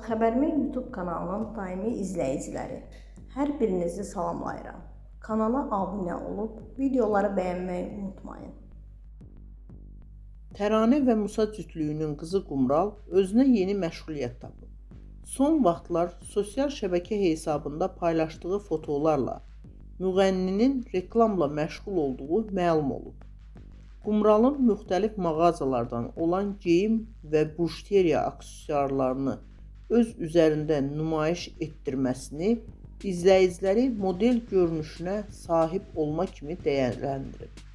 Xəbərimin YouTube kanalının daimi izləyiciləri, hər birinizi salamlayıram. Kanala abunə olub videoları bəyənməyi unutmayın. Təranə və Musa cütlüyünün qızı Qumral özünə yeni məşğuliyyət tapıb. Son vaxtlar sosial şəbəkə hesabında paylaşdığı fotolarla müğənninin reklamla məşğul olduğu məlum olub. Qumralın müxtəlif mağazalardan olan geyim və bujteriya aksesuarlarını öz üzərində nümayiş etdirməsini izləyiciləri model görünüşünə sahib olma kimi dəyərləndirib.